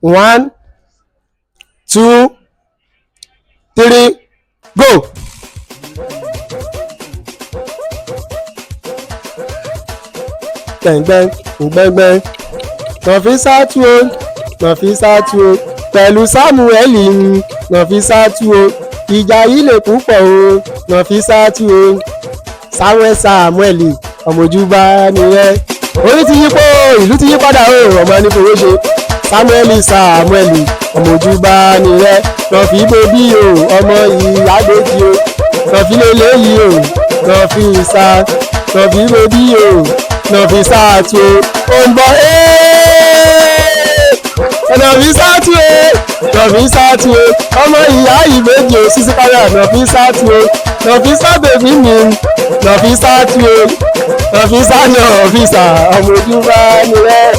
One, two, three, go. Gbẹ̀ngbẹ̀ng gbẹ̀ngbẹ̀ng Nọ̀físàtù o, Nọ̀físàtù o, pẹ̀lú Sámúẹ́lì Nọ̀físàtù o, ìjà yìí lè púpọ̀ o, Nọ̀físàtù o. Samuel Samuel ọmọjúbà nìyẹn. Orí ti yípo, ìlú ti yí padà o, ọmọ ní fowó ṣe. Samuel Samuel ọmọjúbà nìyẹn. Nọ̀fí bòbí o, ọmọ ìyágbèjì o, Nọ̀fí lélẹ́yìí o, Nọ̀físà, Nọ̀fí bòbí o, Nọ̀físàtù o, ó ń bọ̀ Nọ̀físàtù o, Nọ̀físàtù o, ọmọ ìyá ìbejì o, sísí káyà Nọ̀físàtù o, Nọ̀físà bèbí mi, Nọ̀físàtù o, Nọ̀físà Nọ̀físà ọmọ ojúbà nìyẹn.